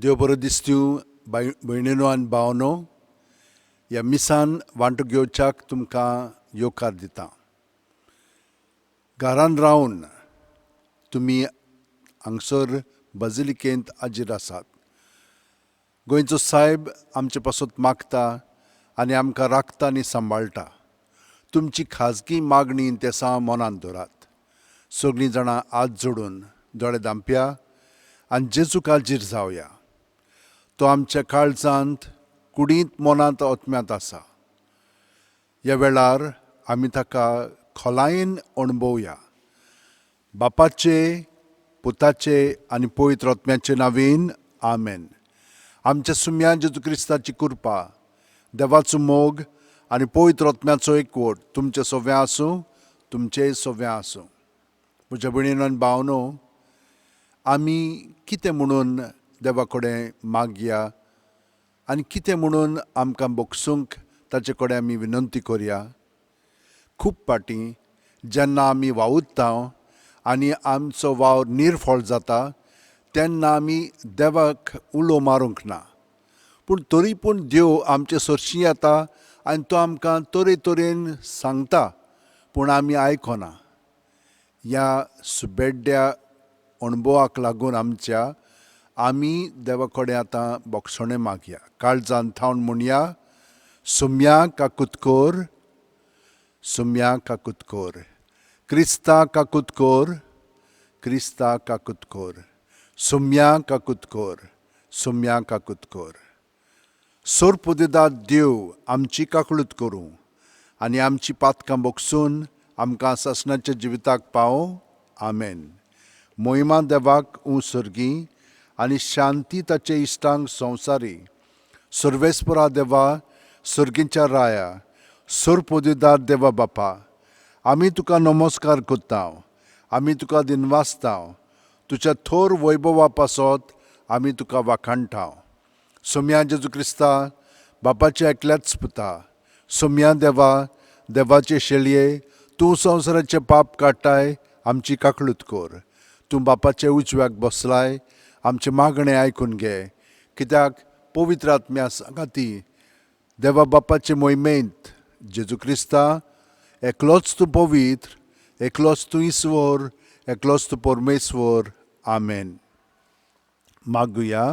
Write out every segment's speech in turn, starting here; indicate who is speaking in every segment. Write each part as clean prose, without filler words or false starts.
Speaker 1: देव बरो दिसतू भयणीनो आनी भावनो, ह्या मिसान वांटो घेवच्याक तुमकां येवकार दिता. घरान रावन तुमी हांगसर बाजिलिकेंत हाजीर आसात. गोंयचो सायब आमचे पासत मागता आनी आमकां राखता आनी सांबाळटा. तुमची खाजगी मागणी तेसां मनांत धरात. सगळीं जाणां हात जोडून दोळे धांपया आनी जेजूक हाजीर जावया. तो आमच्या काळजांत, कुडींत, मनांत, आत्म्यांत आसा. ह्या वेळार आमी ताका खोलायेन अणभवया. बापाचे, पुताचे आनी पवित्र आत्म्याचे नांवेन आमेन. आमच्या सुम्या जेजू क्रिस्ताची कृपा, देवाचो मोग आनी पवित्र आत्म्याचो एकवट तुमचे सव्या आसूं, तुमचेय सव्या आसूं. म्हज्या भयणीनो आनी भावनो, आमी कितें म्हणून देवा कडेन मागया आनी कितें म्हणून आमकां भोगसूंक ताचे कडेन आमी विनंती करया. खूब फाटीं जेन्ना आमी वावुरता आनी आमचो वावर निर्फळ जाता तेन्ना आमी देवाक उलो मारूंक ना, पूण तरी पूण देव आमचे सरशी येता आनी तो आमकां तरेतरेन सांगता, पूण आमी आयकना. ह्या सुबेड्ड्या अणभवाक लागून आमच्या आमी देवा कडेन आतां बोगसणें मागया. काळजान थावन म्हणया, सुम्या काकूत कर, सुम्या काकूत कर, क्रिस्ता काकूत कर, क्रिस्ता काकूत कर, सुम्या काकूत कर, सुम्या काकूत कर. सोरपुदेदाद देव आमची काकळूत करूं आनी आमची पातकां बोगसून आमकां सासणाच्या जिविताक पावो. आमेन. मोहिमा देवाक ऊं सर्गी आनी शांती ताचे इश्टांक संवसारी. सर्वेस्परा देवा, सर्गीच्या राया, सोरपोदेदार देवा बापा, आमी तुका नमस्कार करता, आमी तुका दिनवासता. तुज्या थोर वैभवा पासत आमी तुका वाखाणटा. सोम्या जेजू क्रिस्ता, बापाचे एकल्याच पुता, सोम्या देवा, देवाचे शेळये, तूं संवसाराचें पाप काडटाय, आमची काकळूत कर. तूं बापाचे उजव्याक बसलाय, आमचें मागणें आयकून घे. कित्याक पवित्र आत्म्या सांगाती देवा बापाचे मोहिमेंत जेजू क्रिस्ता एकलोच तूं पवित्र, एकलोच तूं ईश्वर, एकलोच तूं परमेश्वर. आमेन. मागुया.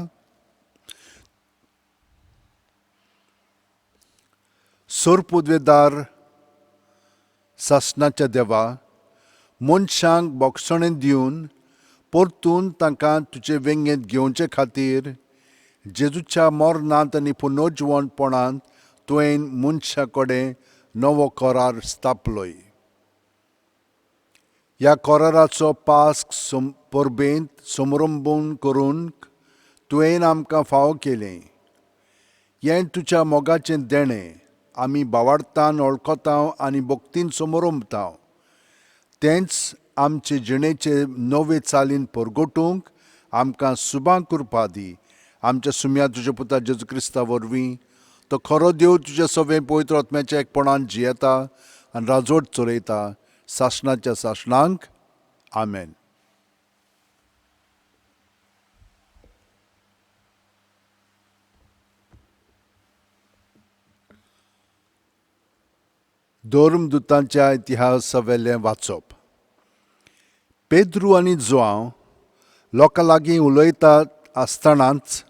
Speaker 1: सोरपुदवेदार सासणाच्या देवा, मनशांक बोगसणें दिवन परतून तांकां तुजे वेंगेंत घेवचे खातीर जेजूच्या मरणांत आनी पुनर्जिवणपणांत तुवें मनशा कडेन नवो करार स्थापलोय. ह्या कराराचो पास्क परबेंत समरंभून करून तुवें आमकां फावो केलें. हें तुज्या मोगाचें देणें आमी बावाडतान वळखता आनी भक्तीन समरंभता. तेंच आमचे जिणेचे नवे चालीन परगटूंक आमकां सुबां करपा दी. आमच्या सुम्या तुज्या पुता जेजू क्रिस्ता वरवीं, तो खरो देव तुज्या सवें पवित्र आत्म्याच्या एकपणान जियेता आनी राजवट चलयता सासणाच्या सासणांक. आमेन. धर्मदुतांच्या इतिहासावेलें वाचप. पेद्रू आनी जुआंव लोकां लागीं उलयतात आसतनाच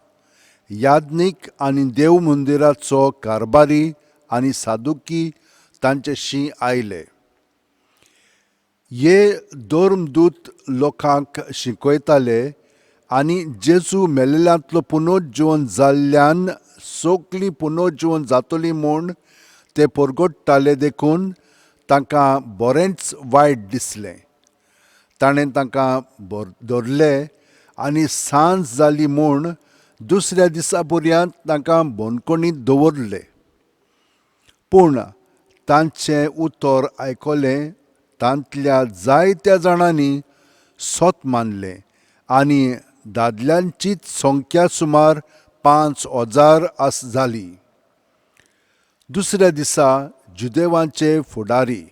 Speaker 1: याज्ञीक आनी देव मंदिराचो कारभारी आनी सादुकी तांच्याशी आयले. हे धर्मदूत लोकांक शिकयताले आनी जेजू मेल्ल्यांतलो पुनर्जिवन जाल्ल्यान सगळीं पुनर्जिवन जातली म्हूण ते परगट्टाले, देखून तांकां बरेंच वायट दिसलें. ताणें तांकां धरले आनी सांज जाली म्हूण दुसऱ्या दिसा पर्यंत तांकां बंदखणींत दवरले. पूण तांचें उतर आयकलें तांतल्या जायत्या जाणांनी सत मानलें आनी दादल्यांचीच संख्या सुमार 5000 आस जाली. दुसऱ्या दिसा जुदेवांचे फुडारी,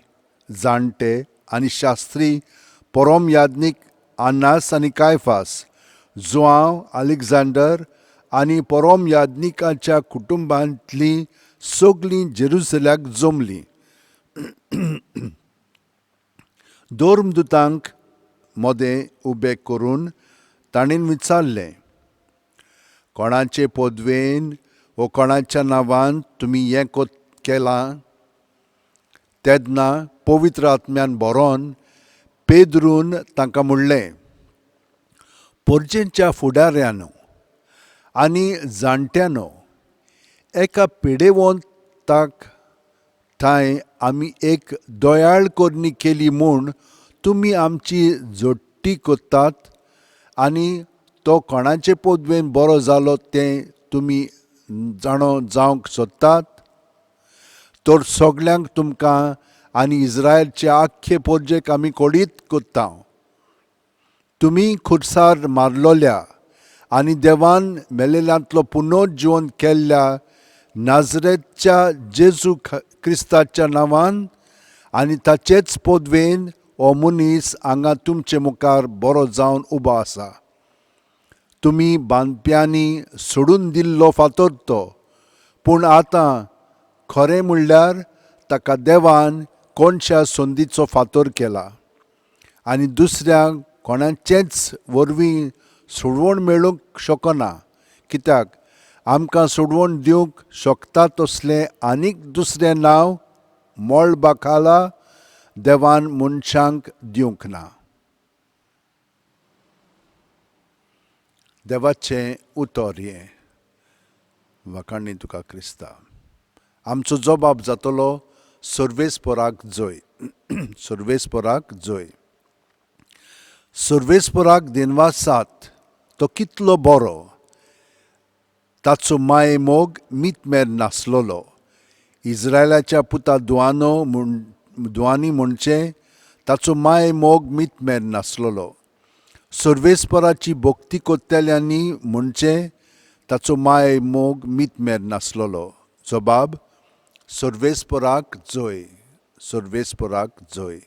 Speaker 1: जाणटे आनी शास्त्री, परम याज्ञीक आनास आनी कायफास, जुआंव अलेक्झांडर आनी परोम याज्ञिकाच्या कुटुंबांतलीं सगलीं जेरुसल्याक जमलीं. धर्मदुतांक मदें उबे करून ताणें विचारलें, कोणाचे पदवेन वो कोणाच्या नांवान तुमी हें केलां? तेन्ना पवित्र आत्म्यान बरोवन पेद्रून तांकां म्हणलें, पोरजेंच्या फुडाऱ्यानो आनी जाणट्यानो, एका पिडेवंताक ठांय आमी एक दयाळ करणी केली म्हूण तुमी आमची जोडटी करतात आनी तो कोणाचे पदवेन बरो जालो तें तुमी जाणो जावंक सोदतात? तर सगल्यांक तुमकां आनी इस्रायलचे आख्खे पोरजेक आमी कोडीत करता. तुमी खुर्सार मारलोल्या आनी देवान मेलेल्यांतलो पुनर्जिवन केल्ल्या नाजरेतच्या जेजू क्रिस्ताच्या नांवान आनी ताचेच पदवेन हो मनीस हांगा तुमचे मुखार बरो जावन उबो आसा. तुमी बांदप्यांनी सोडून दिल्लो फातर तो, पूण आतां खरें म्हणल्यार ताका देवान कोणश्या संदीचो फातर केला आनी दुसऱ्या कोणाचेच वरवीं सोडवण मेळूंक शकना, कित्याक आमकां सोडवण दिवंक शकता तसलें आनीक दुसरें नांव मळबा खाला देवान मनशांक दिवंक ना. देवाचें उतर हें. वाखाणी तुका क्रिस्ता. आमचो जबाब जातलो सर्वेस्पराक जय. सर्वेस्पराक जय. सर्वेस्पराक दिनवासात, तो कितलो बरो, ताचो माये मोग मीतमेर नासलेलो. इस्रायलाच्या पुता दुआनो म्हूण दुआनी म्हणचें ताचो माये मोग मीतमेर नासलेलो. सर्वेस्पराची भक्ती करतल्यांनी म्हणचें ताचो माये मोग मीतमेर नासलेलो. जबाब सर्वेस्पराक जय. सर्वेस्पराक जय.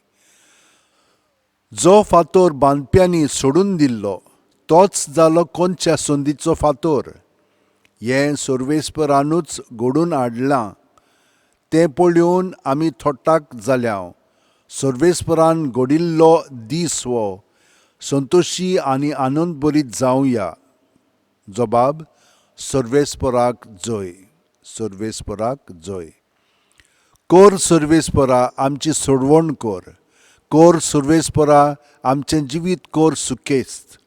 Speaker 1: जो फातोर बांदप्यांनी सोडून दिल्लो तोच जालो कोणच्या संदीचो फातोर. हें सर्वेस्परानूच घडून हाडलां, तें पळोवन आमी थोटाक जाल्या. सर्वेस्परान घडिल्लो दीस हो, संतोशी आनी आनंदभरीत जावया. जबाब सर्वेस्पराक जय. सर्वेस्पराक जय. कर सर्वेस्परा आमची सोडवण कर. कर सर्वेस्परा आमचें जिवीत कर सुखेस्त.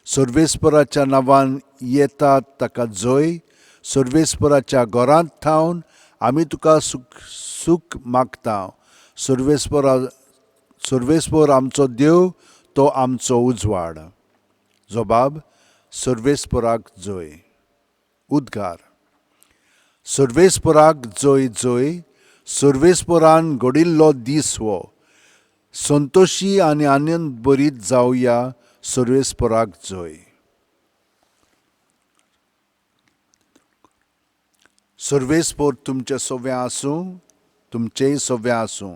Speaker 1: सर्वेस्पराच्या नांवान येता ताका जय. सर्वेस्पराच्या घरांत थावन आमी तुका सुख सुख मागता. सर्वेस्परा सर्वेस्पर आमचो देव, तो आमचो उजवाड. जबाब सर्वेस्पराक जय. उद्गार सर्वेस्पराक जय जय. सर्वेस्परान घडिल्लो दीस हो, संतोशी आनी आनंद भरीत जावया. सर्वेस्पराक जय. सर्वेस्पर तुमचे सव्या आसूं, तुमचेय सव्या आसूं.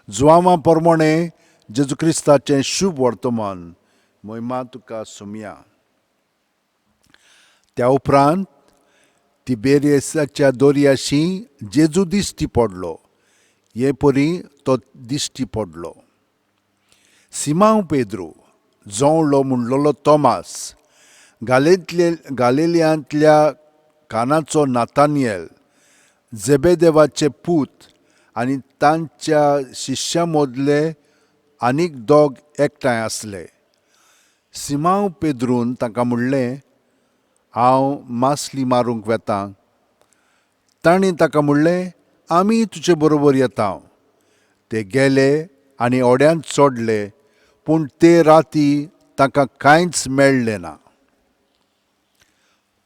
Speaker 1: जुवांवा परमणे जेजू क्रिस्ताचें शुभ वर्तमान. मोहिमा तुका सुमया. त्या उपरांत तिबेरियसाच्या दोरयाशी जेजू दिश्टी पडलो. हे परी तो दिश्टी पडलो. सिमांव पेद्रू, जोवलो म्हणलेलो तोमास, गालेलियांतल्या कानाचो नातानियल, जेबेदेवाचे पूत आनी तांच्या शिश्या मदले आनीक दोग एकठांय आसले. सिमांव पेद्रून तांकां म्हणलें, हांव मासली मारूंक वेता. तांणी ताका म्हणलें, आमी तुजे बरोबर येता. ते गेले आनी ओड्यांत चडले, पूण ते राती तांकां कांयच मेळ्ळें ना.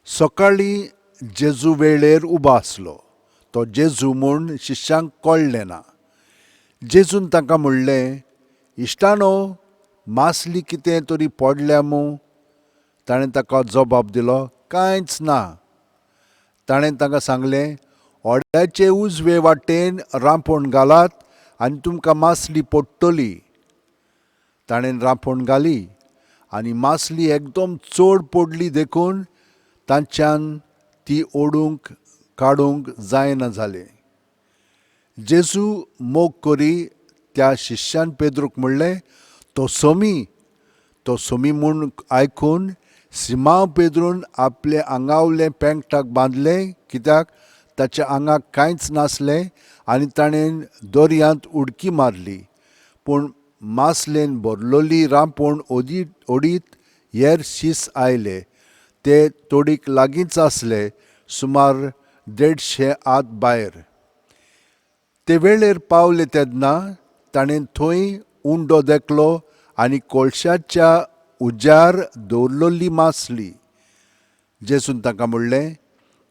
Speaker 1: सकाळीं जेजू वेळेर उबो आसलो. तो जेजू म्हूण शिश्यांक कळ्ळें ना. जेजून तांकां म्हणलें, इश्टानो, मासली कितें तरी पडल्या मूं? ताणें ताका जबाब दिलो, कांयच ना. ताणें तांकां सांगलें, ओड्याचे उजवे वाटेन रांपोण घालात आनी तुमकां मासली पडटली. ताणें रांपोण घाली आनी मासली एकदम चड पडली, देखून तांच्यान ती ओडूंक काडूंक जायना जालें. जेजू मोग करी त्या शिश्यान पेद्रूक म्हणलें, तो सोमी. तो सोमी म्हूण आयकून सिमांव पेद्रून आपले आंगावलें पेंकटाक बांदलें, कित्याक ताच्या आंगाक कांयच नासलें आनी ताणें दर्यांत उडकी मारली. पूण मासलेन भरलोली रांपोण ओडीत हेर शीस आयले. ते तोडीक लागींच आसले, सुमार 150 हात भायर. ते वेळेर पावले तेन्ना ताणें थंय उंडो देखलो आनी कोळशाच्या उज्यार दवरलोली मासली. जेजून तांकां म्हणलें,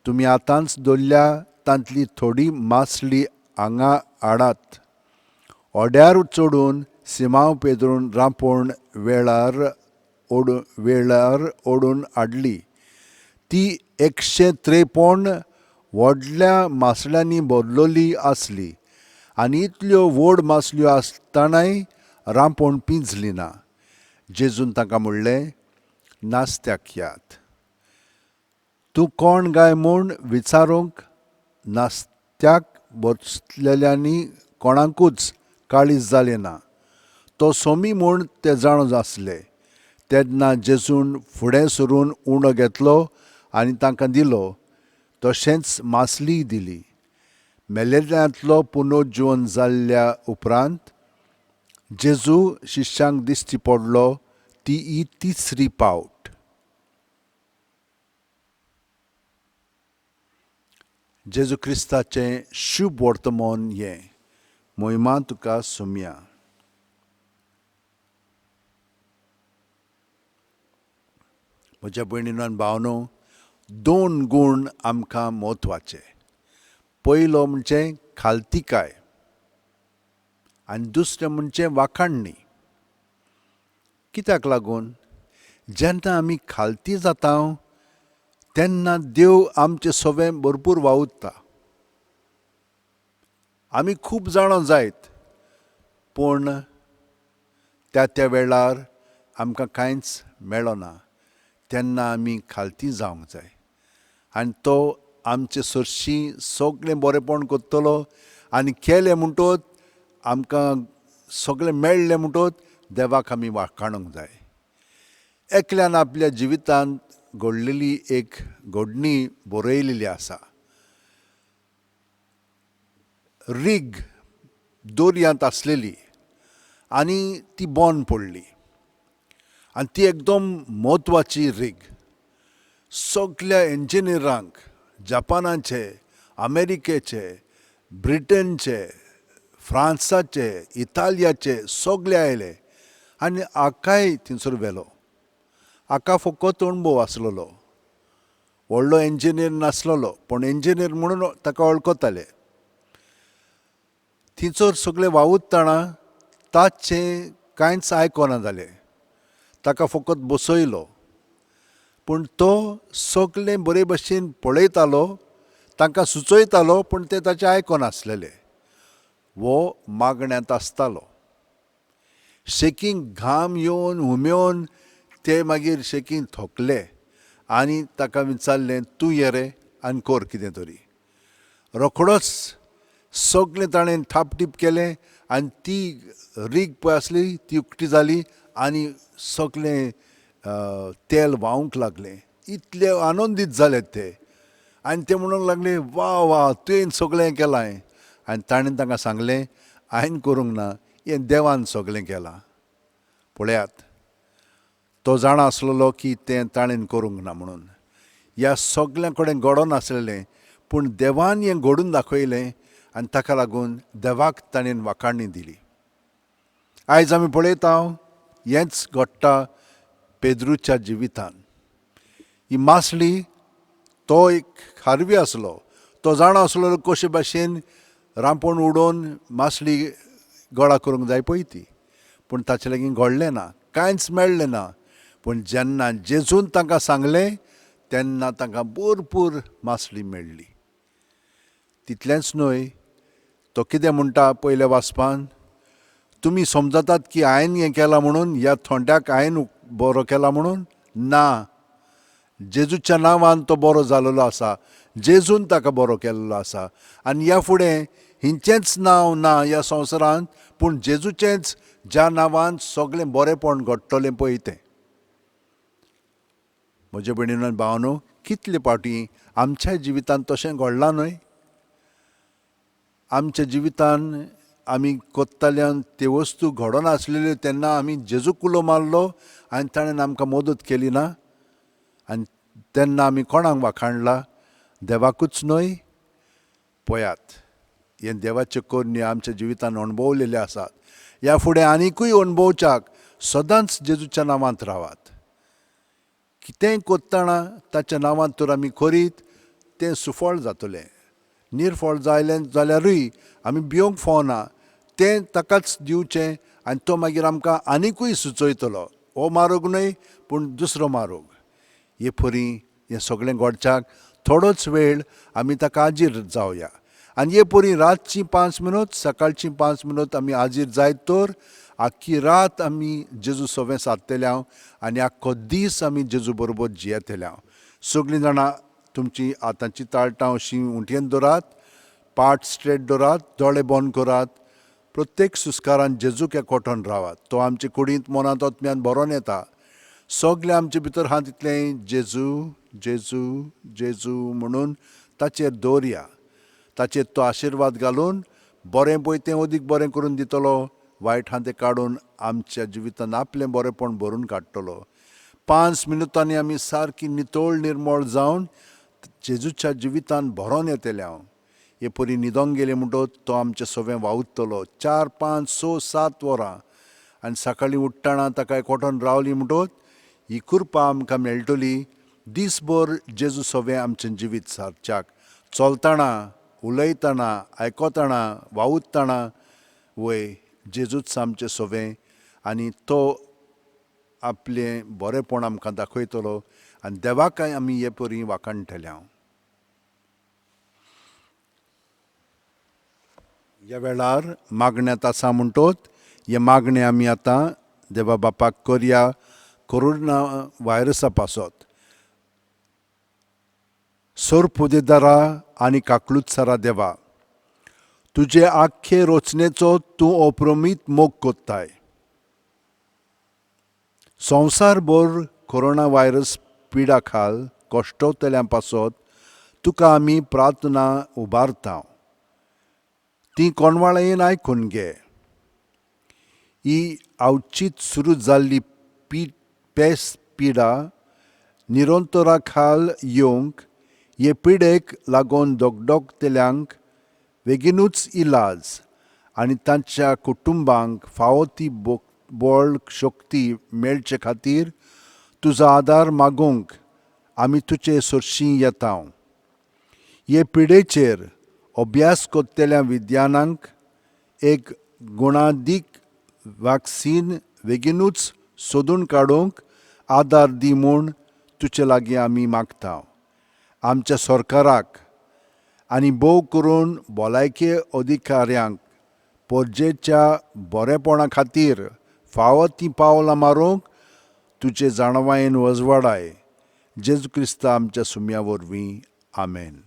Speaker 1: तुमी आतांच दवरल्या तांतली थोडी मासली हांगा हाडात. ओड्यार चडून सिमांव पेद्रून रांपोण वेळार ओडून हाडली. ती 153 व्हडल्या मासळ्यांनी भरलोली आसली आनी इतल्यो व्हड मासल्यो आसतनाय रांपोण पिंजली ना. जेजून तांकां म्हणलें, नास्त्याक यात. तूं कोण गाय म्हूण विचारूंक नास्त्याक बसलेल्यांनी कोणाकूच काळीज जालें ना. तो सोमी म्हूण ते जाणो आसले. तेन्ना जेजून फुडें सरून उंडो घेतलो आनी तांकां दिलो, तशेंच मासलीय दिली. मेलेल्यांतलो पुनर्जीवन जाल्ल्या उपरांत जेजू शिश्यांक दिश्टी पडलो ती ही तिसरी पावट. जेजू क्रिस्ताचें शुभ वर्तमान हें. मोहिमा तुका सोमया. म्हज्या भयणीनो आनी भावनो, दोन गूण आमकां म्हत्वाचे. पयलो म्हणजे खालतीकाय आनी दुसरें म्हणजे वाखाणणी. कित्याक लागून जेन्ना आमी खालती जाता तेन्ना देव आमचे सवें भरपूर वावुरता. आमी खूब जाणां जायत, पूण त्या त्या वेळार आमकां कांयच मेळना. तेन्ना आमी खालती जावंक जाय आनी तो आमचे सरशीं सगळें बरेंपण करतलो आनी केलें म्हणटोच आमकां सगळें मेळ्ळें म्हणटोच देवाक आमी वाखाणूंक जाय. एकल्यान आपल्या जिवितांत घडलेली एक घडणी बरयलेली आसा. रीग दर्यांत आसलेली आनी ती बंद पडली आनी ती एकदम म्हत्वाची रीग. सगल्या इंजिनियरांक जपानाचे, अमेरिकेचे, ब्रिटनचे, फ्रांसाचे, इतालियाचे सगळे आयले आनी हाकाय थंयसर व्हेलो. हाका फकत अणभव आसलेलो, व्हडलो इंजिनियर नासलेलो, पूण इंजिनियर म्हणून ताका वळखताले. थंयसर सगळे वावुरतना ताचें कांयच आयकना जालें. ताका फकत बसयलो, पूण तो सगळें बरे भशेन पळयतालो, तांकां सुचयतालो, पूण ते ताचें आयकनासलेले. वो मागण्यांत आसतालो. शेकींग घाम येवन हुमेवन ते मागीर शेकींग थकले आनी ताका विचारलें, तूं ये रे आनी कर कितें तरी. रोखडोच सगळें ताणें थापटीप केलें आनी ती रीग पळय आसली ती उकती जाली आनी सगळें तेल व्हांवंक लागलें. इतले आनंदीत जाले ते आनी ते म्हणूंक लागले, वा वा, तुवें सगळें केलां. आनी ताणें तांकां सांगलें, हांवें करूंक ना, हें देवान सगळें केलां. पळयात, तो जाणा आसलेलो की तें ताणें करूंक ना म्हणून. ह्या सगल्यां कडेन घडोन आसलेलें, पूण देवान हें घडून दाखयलें आनी ताका लागून देवाक ताणें वाखाणणी दिली. आयज आमी पळयता हेंच घडटा पेद्रूच्या जिवितान. ही मासली, तो एक खारवी आसलो, तो जाणा आसलो कशे भाशेन रांपोण उडोवन मासली गोळा करूंक जाय पळय ती, पूण ताचे लागीं घडलें ना, कांयच मेळ्ळें ना. पूण जेन्ना जेजून तांकां सांगलें तेन्ना तांकां भरपूर मासली मेळ्ळी. तितलेंच न्हय, तो कितें म्हणटा पयल्या वाचपान, तुमी समजतात की हांवें हें केलां म्हणून, ह्या थोंड्याक हांवें बरो केला म्हणून, ना, जेजूच्या नांवान तो बरो जालेलो आसा, जेजून ताका बरो केल्लो आसा आनी ह्या फुडें हिंचेंच नांव ना ह्या संवसारांत, पूण जेजूचेंच ज्या नांवान सगळें बरेंपण घडटलें पळय तें. म्हजे भयणीनो भावनो, कितले फावटी आमच्या जिवितांत तशें घडलां न्हय? आमच्या जिवितान आमी कोत्ताल्यान त्यो वस्तू घडोनासलेल्यो तेन्ना आमी जेजूक उलो मारलो आनी ताणें आमकां मदत केली ना. आनी तेन्ना आमी कोणाक वाखाणला? देवाकूच न्हय? पळयात, हें देवाच्यो करण्यो आमच्या जिवितान अणभवलेल्यो आसात. ह्या फुडें आनिकूय अणभवच्याक सदांच जेजूच्या नांवांत रावात. कितेंय कोत्ताना ताच्या नांवांत तर आमी करीत तें सुफळ जातलें. निर्फळ जायलें जाल्यारूय आमी भिवंक फावना, तें ताकाच दिवचें आनी तो मागीर आमकां आनिकूय सुचयतलो. हो मार्ग न्हय पूण दुसरो मार्ग. हे परी हें सगळें घडच्याक थोडोच वेळ आमी ताका हाजीर जावया. आनी हे परी रातची 5 मिनट सकाळची 5 मिनट आमी हाजीर जायत तर आख्खी रात आमी जेजू सवें सादतले हांव आनी आख्खो दीस आमी जेजू बरोबर जियेतले हांव. सगळीं जाणां तुमची हाताची ताळटां अशीं उंटयेन दवरात, पाट स्ट्रेट दवरात, दोळे बंद करात. प्रत्येक सुस्कारान जेजूक एकवटून रावात. तो आमचे कुडींत मनांत आत्म्यान भरोन येता. सगळें आमचे भितर आहा तितलें जेजू जेजू जेजू म्हणून ताचेर दवरया. ताचेर तो आशिर्वाद घालून बरें पळय तें अदीक बरें करून दितलो, वायट आहा तें काडून आमच्या जिवितान आपलें बरेंपण भरून काडटलो. 5 मिनुटांनी आमी सारकी नितळ निर्मळ जावन जेजूच्या जिवितान भरोन येतले हांव. हे परी न्हिदोंक गेले म्हणटकच तो आमचें सवें वावुरतलो 4, 5, 6, 7 वरां. आनी सकाळीं उठ्ठना ताका एकवटून रावली म्हणटकच ही कृपा आमकां मेळटली. दीसभर जेजू सवें आमचें जिवीत सारच्याक चलतना, उलयतना, आयकतना, वावुरतना वय जेजूच आमचें सवें आनी तो आपलें बरेंपण आमकां दाखयतलो आनी देवाकय आमी हे परी वाखाणटले हांव. ह्या वेळार मागण्यांत आसा म्हणटोच हें मागणें आमी आतां देवा बापाक करया कोरोना व्हायरसा पासत. सोरपुदेदारा आनी काकलुत्सरा देवा, तुजे आख्खे रचनेचो तूं अप्रमीत मोग कोत्ताय. संवसारभर कोरोना व्हायरस पिडा खाल कश्टवतल्यां पासत तुका आमी प्रार्थना उबारता, ती कोणवाळेन आयकून घे. ही आवचीत सुरू जाल्ली पेस पिडा निरंतरा खाल येवंक हे पिडेक लागून दगदगतल्यांक बेगीनूच इलाज आनी तांच्या कुटुंबांक फावो ती बळ शक्ती मेळचे खातीर तुजो आदार मागूंक आमी तुजे सरशीं येता. हे पिडेचेर अभ्यास करतल्या विज्ञानांक एक गुणादीक वॅक्सीन बेगीनूच सोदून काडूंक आदार दी म्हूण तुजे लागीं आमी मागता. आमच्या सरकाराक आनी भोव करून भलायकी अधिकाऱ्यांक परजेच्या बरेपणा खातीर फावो तीं पावलां मारूंक तुजे जाणवायेन वजवाडाय. जेजू क्रिस्ता आमच्या सुम्या वरवीं, आमेन.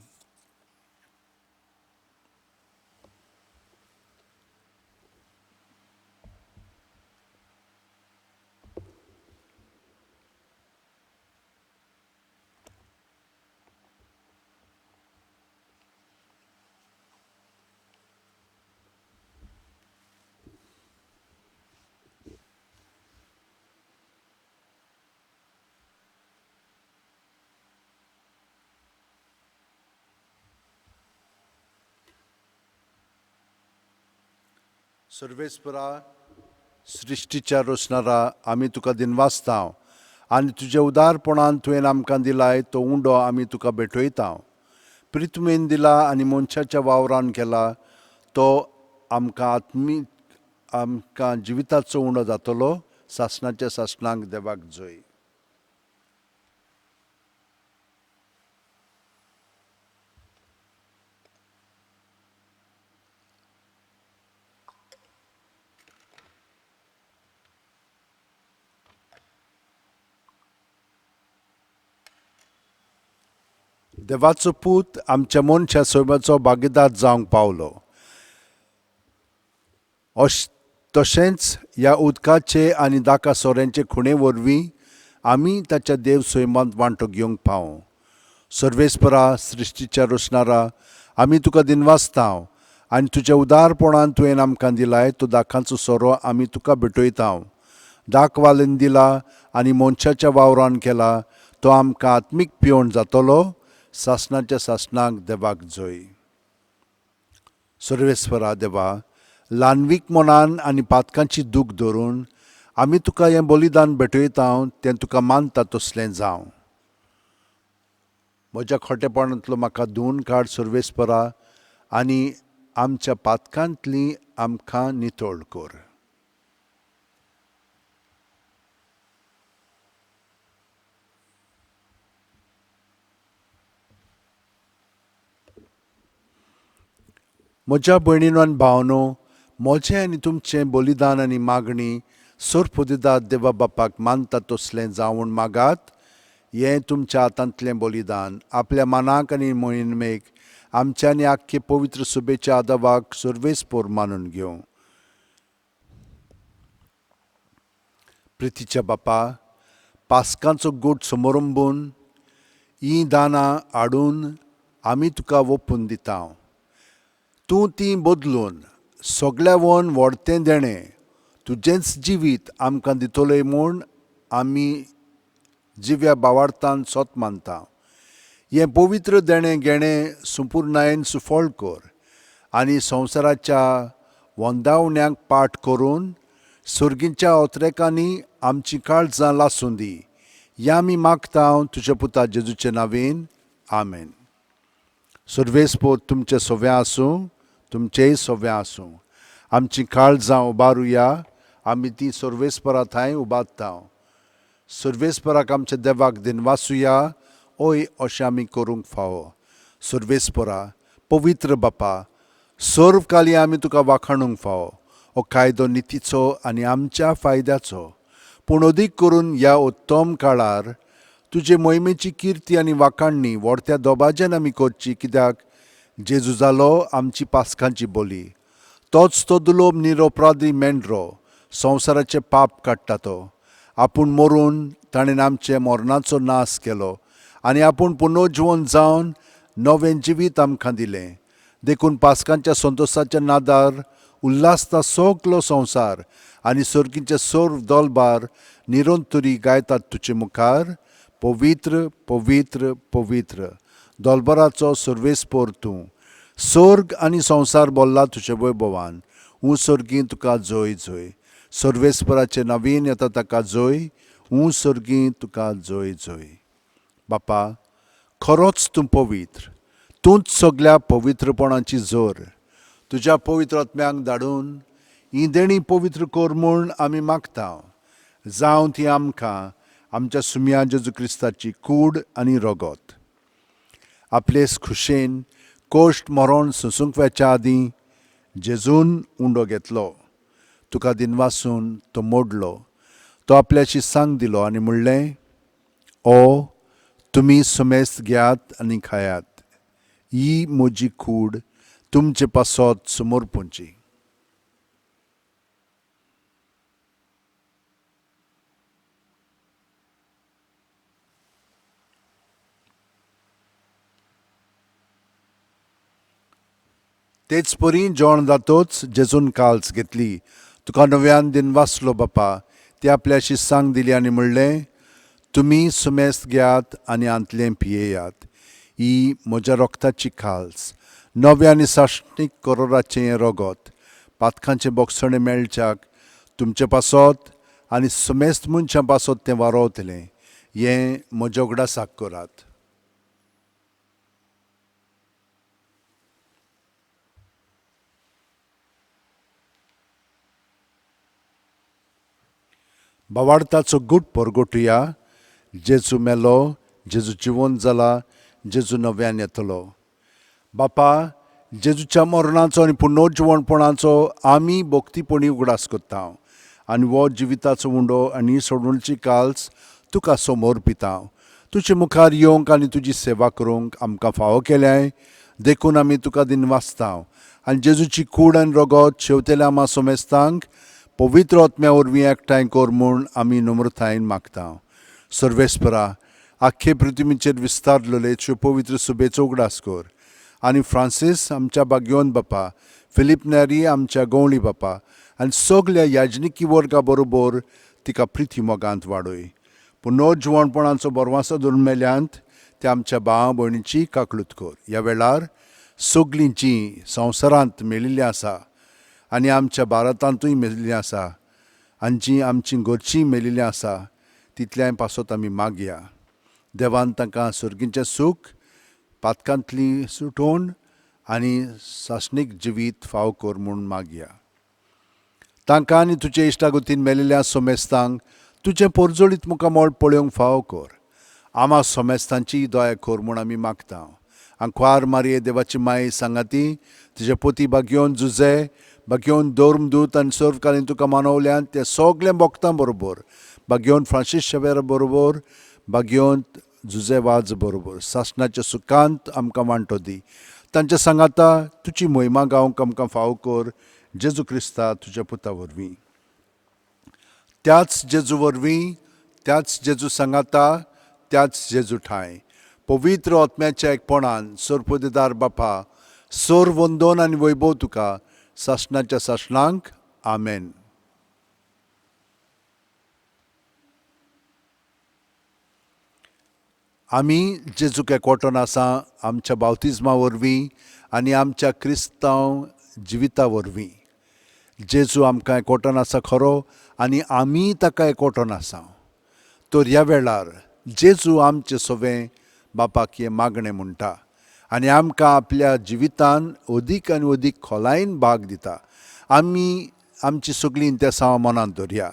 Speaker 1: सर्वेस्परा, सृश्टीच्या रोसणारा, आमी तुका दिनवासता आनी तुज्या उदारपणान तुवें आमकां दिलाय तो उंडो आमी तुका भेटयता. प्रितमेन दिला आनी मनशाच्या वावरान केला तो आमकां आत्मीक आमकां जिविताचो उंडो जातलो. सासणाच्या सासणाक देवाक जय. देवाचो पूत आमच्या मनशा सैमाचो भागीदार जावंक पावलो. तशेंच ह्या उदकाचे आनी दाका सोऱ्यांचे खुणे वरवीं आमी ताच्या देव सैमांत वांटो घेवंक पावूं. सर्वेस्परा, सृश्टीच्या रचणारा, आमी तुका दिनवासता आनी तुज्या उदारपणान तुवें आमकां दिलाय तो दाकांचो सोरो आमी तुका भेटयता. दाखवालेन दिला आनी मनशाच्या वावरान केला तो आमकां आत्मीक पिवण जातलो. सासणाच्या सासणाक देवाक जय. सर्वेस्परा देवा, ल्हानवीक मनान आनी पातकांची दूख धरून आमी तुका हें बलिदान भेटयता तें तुका मानता तसलें जावं. म्हज्या खोटेपणांतलो म्हाका धुवन काड सर्वेस्परा आनी आमच्या पातकांतली आमकां नितळ कर. म्हज्या भयणीनो आनी भावनो, म्हजें आनी तुमचें बलिदान आनी मागणी सर्वपुदिदार देवा बापाक मानता तसलें जावन मागात. हें तुमच्या हातांतलें बलिदान आपल्या मनाक आनी मोहिमेक आमच्या आनी आख्खे पवित्र सुबेच्या आदावाक सर्वेस्पोर मानून घेवं. प्रितीच्या बापा, पास्कांचो गोट समरंबून हीं दानां हाडून आमी तुका ओपून दिता. तूं ती बदलून सगळ्या वन व्हडतें देणें तुजेंच जिवीत आमकां दितलें म्हूण आमी जिव्या बावार्थान सोत मानता. हें पवित्र देणें घेणें संपुर्णायेन सुफळ कर आनी संवसाराच्या वंदावण्याक पाठ करून सर्गीच्या अत्रेकांनी आमची काळजां लासूं दी. ह्या आमी मागता तुज्या पुता जेजूचे नांवेन, आमेन. सर्वेस्पोर तुमचें सव्या आसूं, तुमचेय सव्या आसूं. आमची काळजां उबारुया, आमी ती सर्वेस्परा थंय उबारता. सर्वेस्पराक आमच्या देवाक दिनवासुया, ओय अशें आमी करूंक फावो. सर्वेस्परा, पवित्र बापा, सर्व काली आमी तुका वाखाणूंक फावो. हो कायदो नितीचो आनी आमच्या फायद्याचो, पूण अदीक करून ह्या उत्तम काळार तुजे मोहिमेची किर्ती आनी वाखाणणी व्हडत्या दोबाज्यान आमी करची. कित्याक जेजू जालो आमची पास्कांची बोली, तोच तो दुलोब निरोपराधी मेंढरो संवसाराचें पाप काडटा. तो आपूण मरून ताणें आमचे मरणाचो नाश केलो आनी आपूण पुनर्जिवन जावन नवें जिवीत आमकां दिलें. देखून पास्कांच्या संतोशाच्या नादार उल्हासता सगलो संवसार आनी सर्गीचे सर्व दलबार निरंतरी गायतात तुजे मुखार, पवित्र पवित्र पवित्र दलबराचो सर्वेस्पोर तूं. सर्ग आनी संवसार बोल्ला तुजे वैभवान. ऊं सर्गीं तुका जय जय. सर्वेस्पराचे नवीन येता ताका जय. ऊं सर्गीं तुका जय जय. बापा, खरोच तूं पवित्र, तूंच सगल्या पवित्रपणाची जोर. तुज्या पवित्र आत्म्यांक धाडून ही देणी पवित्र कर म्हूण आमी मागता. जावं ती आमकां आमच्या सुम्या जेजू क्रिस्ताची कूड आनी रगत. आपलेच खुशेन कोश्ट मरण सोंसूंक वचच्या आदीं जेजून उंडो घेतलो, तुका दिनवासून तो मोडलो, तो आपल्याशी सांग दिलो आनी म्हणलें, ओ तुमी समेस्त घेयात आनी खायात, ही म्हजी कूड तुमचे पासत समर्पूंची. तेच परी जेवण जातोच जेजून काल्स घेतली, तुका नव्यान दिनवासलो बापा, ती आपल्याशी सांग दिली आनी म्हणलें, तुमी सुमेस्त घेयात आनी आंतलें पियेयात, ही म्हज्या रक्ताची काल्स, नव्या आनी साश्टीक करोराचें हें रगत, पातकांचें बोगसणें मेळच्याक तुमचे पासत आनी समेस्त मनशां पासत तें वारोवतलें. हें म्हज्या उगडासाक करात. बावार्थाचो गूट परगटुया. जेजू मेलो, जेजू जिवंत जाला, जेजू नव्यान येतलो. बापा, जेजूच्या मरणाचो आनी पुनर्जिवणपणाचो आमी भक्तीपणी उगडास करता आनी हो जिविताचो उंडो आनी सोडवणची काल्स तुका समर्पिता. तुजे मुखार येवंक आनी तुजी सेवा करूंक आमकां फावो केल्याय देखून आमी तुका दिनवासता आनी जेजूची कूड आनी रगत शेवतेल्या आमा सोमेस्तांक पवित्र आत्म्या वरवीं एकठांय कर म्हूण आमी नम्रतायेन मागता. सर्वेस्परा, आख्खे पृथ्वीचेर विस्तारलेले तुजे पवित्र सुबेचो उगडास कर आनी फ्रांसीस आमच्या बागयोन बापा, फिलीप नेरी आमच्या गवळी बापा आनी सगल्या याजनिकी वर्गा बरोबर तिका प्रिती मोगांत वाडय. पुनर्जिवणपणाचो बरवासो धरून मेल्यांत त्या आमच्या भाव भयणीची काकलूत कर. ह्या वेळार सगलीं जीं संवसारांत मेळिल्लीं आसा आनी आमच्या भारतांतूय मेळिल्लीं आसा आनी जीं आमचीं घरचीं मेळिल्लीं आसा तितल्याय पासत आमी मागया. देवान तांकां सर्गीचें सूख, पातकांतली सुटोवन आनी सासणीक जिवीत फाव कर म्हूण मागया. तांकां आनी तुजे इश्टागतीन मेळिल्ल्या सोमेस्तांक तुजें पोरजोळीत मुखामळ पळोवंक फावो कर. आमा सोमेस्तांची दया कर म्हूण आमी मागता. आंकवार मारये देवाची माई सांगाती तुजे पोती बागयोवन जुजे बागयोवन धर्मदूत आनी सर्वकालीन तुका मानवल्यान ते सगळें भोगतां बरोबर बागयोवन फ्रांसीस शेवेरा बरोबर बागयोवन जुजे वाज बरोबर सासणाच्या सुखांत आमकां वांटो दी. तांच्या सांगाता तुजी मोहिमा गावंक आमकां फावो कर जेजू क्रिस्ता तुज्या पुता वरवीं. त्याच जेजू वरवीं, त्याच जेजू सांगाता, त्याच जेजू ठांय पवित्र आत्म्याच्या एकपणान सरपदेदार बापा सोर वंदोन आनी वैभव तुका सासणाच्या सासणांक. आमेन. आमी जेजूक एकवटोन आसा आमच्या बावतिज्मा वरवीं आनी आमच्या क्रिस्तांव जिविता वरवीं. जेजू आमकां एकवटोन आसा खरो आनी आमी ताका एकवटोन आसा. तर ह्या वेळार जेजू आमचे सवें बापाक हें मागणें म्हणटा आनी आमकां आपल्या जिवितान अदीक आनी अदीक खोलायेन भाग दिता. आमी आमची सगळीं इंतेसांवां मनांत दवरया.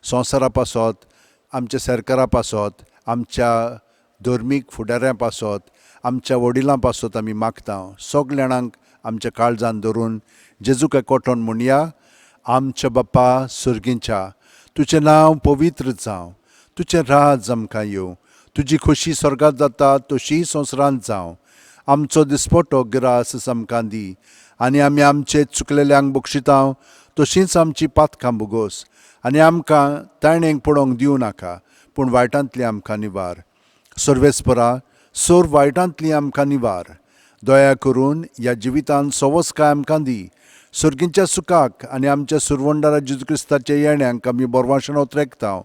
Speaker 1: संवसारा पासत, आमच्या सरकारा पासत, आमच्या धर्मीक फुडाऱ्यां पासत, आमच्या वडिलां पासत आमी मागता. सगल्या जाणांक आमच्या काळजान धरून जेजूक एकवटोन म्हणया. आमच्या बापा सर्गींच्या, तुजें नांव पवित्र जावं, तुजें राज आमकां येवं, तुजी खोशी स्वर्गांत जाता तशी संवसारांत जावं. आमचो दिसपटो ग्रास आमकां दी आनी आमी आमचे चुकलेल्यांक बक्षिता तशींच आमची पातकां भोगोस आनी आमकां ताणेंक पडोवंक दिवं नाका, पूण वायटांतली आमकां निवार. सर्वेस्परा, सोर वायटांतली आमकां निवार. दया करून ह्या जिवितान सवसकाय आमकां दी. सर्गींच्या सुखाक आनी आमच्या सुरवंडारा जेजू क्रिस्ताच्या येण्यांक आमी बरवाशण ओतरेकता.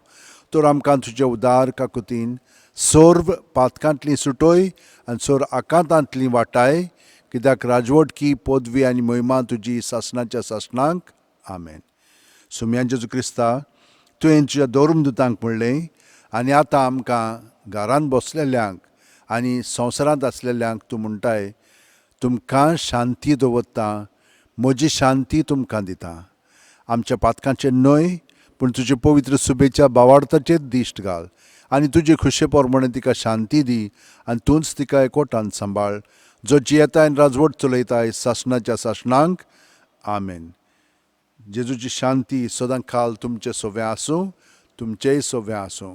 Speaker 1: तर आमकां तुजे उदार काकुतीन सर्व पातकांतली सुटोय आनी सर्व आकांतांतली वाटाय, कित्याक राजवटकी पदवी आनी महिमा तुजी सासणाच्या सासणांक. आमेन. सुम्या जेजू क्रिस्ता, तुवें तुज्या धर्मदुतांक म्हणलें आनी आतां आमकां घरांत बसलेल्यांक आनी संवसारांत आसलेल्यांक तूं म्हणटाय, तुमकां शांती दवरता, म्हजी शांती तुमकां दिता. आमच्या पातकांचेर न्हय पूण तुजे पवित्र सुबेच्या बावार्थाचेर दिश्ट घाल आनी तुजे खुशे प्रमाणे तिका शांती दी आनी तूंच तिका एकवटान सांबाळ, जो जियेताय आनी राजवट चलयताय सासणाच्या सासणांक. आमेन. जेजूची शांती सदां काल तुमचें सवें आसूं, तुमचेय सवें आसूं.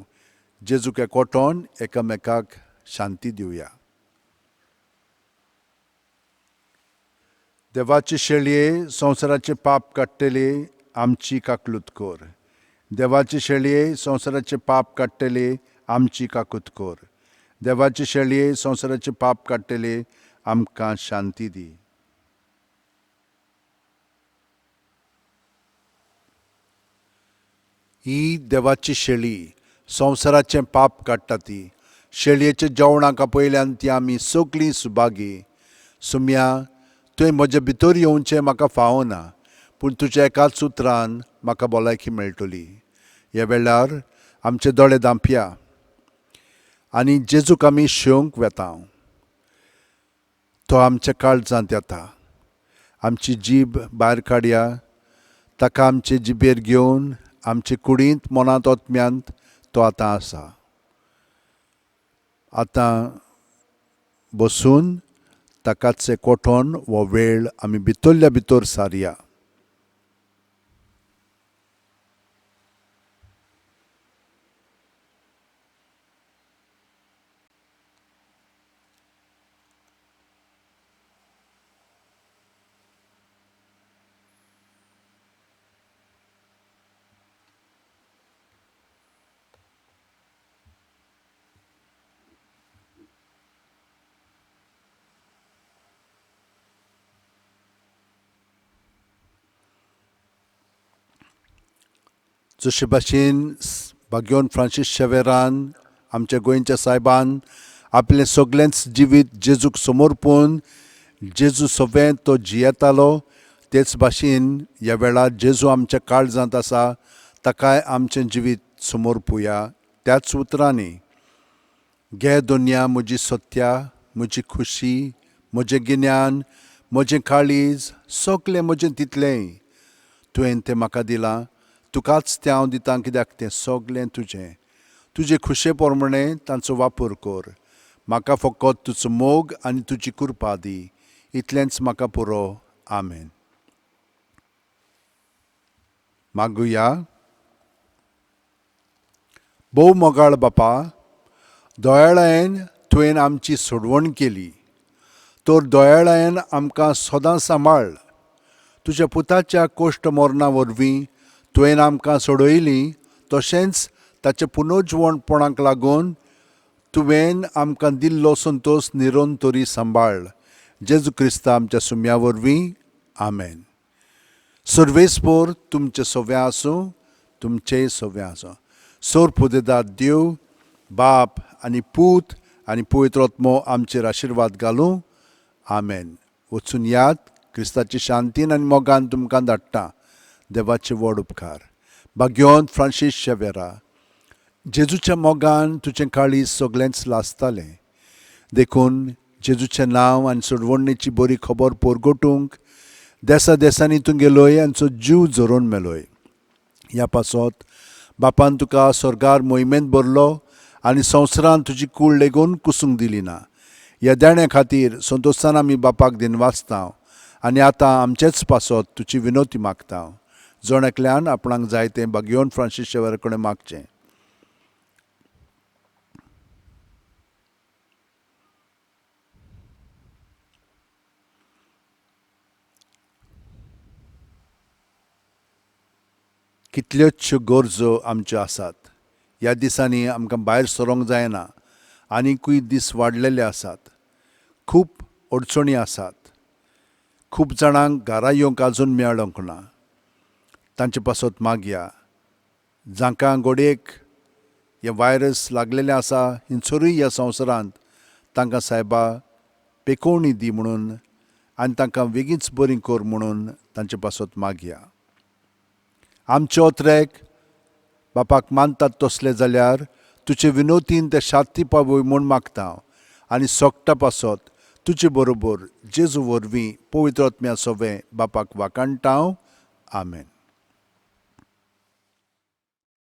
Speaker 1: जेजूक एकवटोन एकामेकाक शांती दिवया. देवाचे शेळये संवसाराचें पाप काडटले आमची काकलूत कर. देवाचे शेळये संवसाराचें पाप काडटले आमची काकूत कर. देवाचे शेळये संवसाराचें पाप काडटले आमकां शांती दी. ही देवाची शेळी संवसाराचें पाप काडटा ती. शेळयेच्या जेवणाक आपयल्यान ती आमी सगळीं सुभागी. सुम्या, तुवें म्हज्या भितर येवचें म्हाका फावना, पूण तुज्या एकाच उतरान म्हाका भलायकी मेळटली. ह्या वेळार आमचे दोळे धांपया आनी जेजूक आमी शेवंक वेता. तो आमच्या काळजांत येता. आमची जीब भायर काडया, ताका आमचे जिबेर घेवन आमचे कुडींत, मनांत, आत्म्यांत तो आतां आसा. आतां बसून ताकाच एकवटोन हो वेळ आमी भितरल्या भितर सारया. जशे भाशेन भाग्योन फ्रांसीस शेवेरान आमच्या गोंयच्या सायबान आपलें सगळेंच जिवीत जेजूक समर्पून जेजू सवें तो जियेतालो, तेच भाशेन ह्या वेळार जेजू आमच्या काळजांत आसा, ताकाय आमचें जिवीत समर्पुया. त्याच उतरांनी, घे दोनया म्हजी सत्या, म्हजी खुशी, म्हजें गिन्यान, म्हजें काळीज, सगळें म्हजें तितलेंय तुवें तें म्हाका दिलां, तुकाच तें हांव दितां, कित्याक तें सगळें तुजें. तुजे खुशे प्रमाणे तांचो वापर कर. म्हाका फकत तुजो मोग आनी तुजी कृपा दी, इतलेंच म्हाका पुरो. आमेन. मागुया. भोव मोगाळ बापा, दयाळायेन तुवें आमची सोडवण केली, तर दयाळायेन आमकां सदां सांबाळ. तुज्या पुताच्या कोश्ट मरणा वरवीं तुवें आमकां सोडयली, तशेंच ताच्या पुनर्जिवणपणाक लागून तुवें आमकां दिल्लो संतोश निरंतरी सांबाळ. जेजू क्रिस्ता आमच्या सुम्या वरवीं. आमेन. सर्वेस्पोर तुमचें सव्या आसूं, तुमचेय सव्या आसूं. सोर पुदेदार देव बाप आनी पूत आनी पवित्र आत्मो आमचेर आशिर्वाद घालूं. आमेन. वचून याद, क्रिस्ताची शांतीन आनी मोगान तुमकां धाडटा. देवाचे व्हड उपकार. भाग्योंत फ्रांसीस शेवेरा, जेजूच्या मोगान तुजें काळीज सगळेंच लासतालें, देखून जेजूचें नांव आनी सोडवणेची बरी खबर परगटूंक देसा देसांनी तूं गेलोय आनी जीव झरोवन मेलोय. ह्या पासत बापान तुका स्वर्गार मोहिमेंत भरलो आनी संवसारान तुजी कूड लेगून कुसूंक दिली ना. ह्या देण्या खातीर संतोशान आमी बापाक दिनवासता आनी आतां आमचेच पासत तुजी विनवती मागता. जण एकल्यान आपणाक जाय तें भाग्योन फ्रांसीस शेवेरा कडेन मागचें. कितल्योचश्यो गरजो आमच्यो आसात. ह्या दिसांनी आमकां भायर सरोंक जायना, आनीकूय दीस वाडलेले आसात. खूब अडचणी आसात. खूब जाणांक घरा येवंक आजून मेळोंक ना. तांचे पासत मागया. जांकां घडयेक हें व्हायरस लागलेलें आसा हिंसरूय ह्या संवसारांत, तांकां सायबा पेकोवणी दी म्हणून आनी तांकां वेगींच बरी कर म्हणून तांचे पासत मागया. आमचे ओत्रेक बापाक मानतात तसले जाल्यार तुजे विनोतीन ते शांती पावय म्हूण मागता आनी सोगटा पासत तुजे बरोबर जेजू वरवीं पवित्र आत्म्या सोवें बापाक वाखाणटा. आमेन.